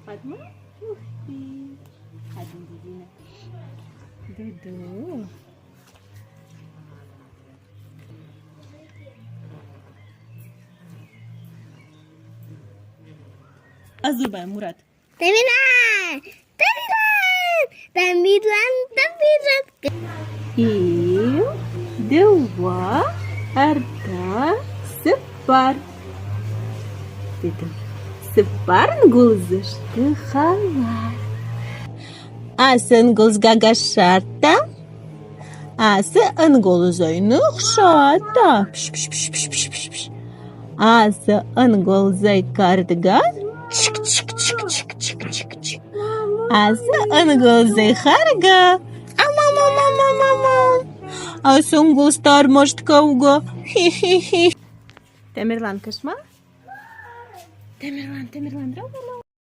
Фатма? Ух ты! Хъӕдын дидинӕг. Дуду. Азурбай, Мурат. Тамерлан! Тамерлан! Тамерлан! Тамерлан! Иу, дыууӕ, ӕртӕ, цыппар. Цыппар ӕнгуылдзы сты хӕлар. Ацы ӕнгуылдз гага ссардта, ацы ӕнгуылдзӕй ныхсадта. Ацы ӕнгуылдзӕй кӕрдгӕ чик-чик-чик-чик-чик-чик. Ацы ӕнгуылдзӕй хӕргӕ ам-ам-ам-ам-ам-ам. Ацы ӕнгуылдз та ӕрмӕст кӕугӕ хи-хи-хи. Тамерлан, кӕс-ма. Тамерлан, Тамерлан, рауай-ма.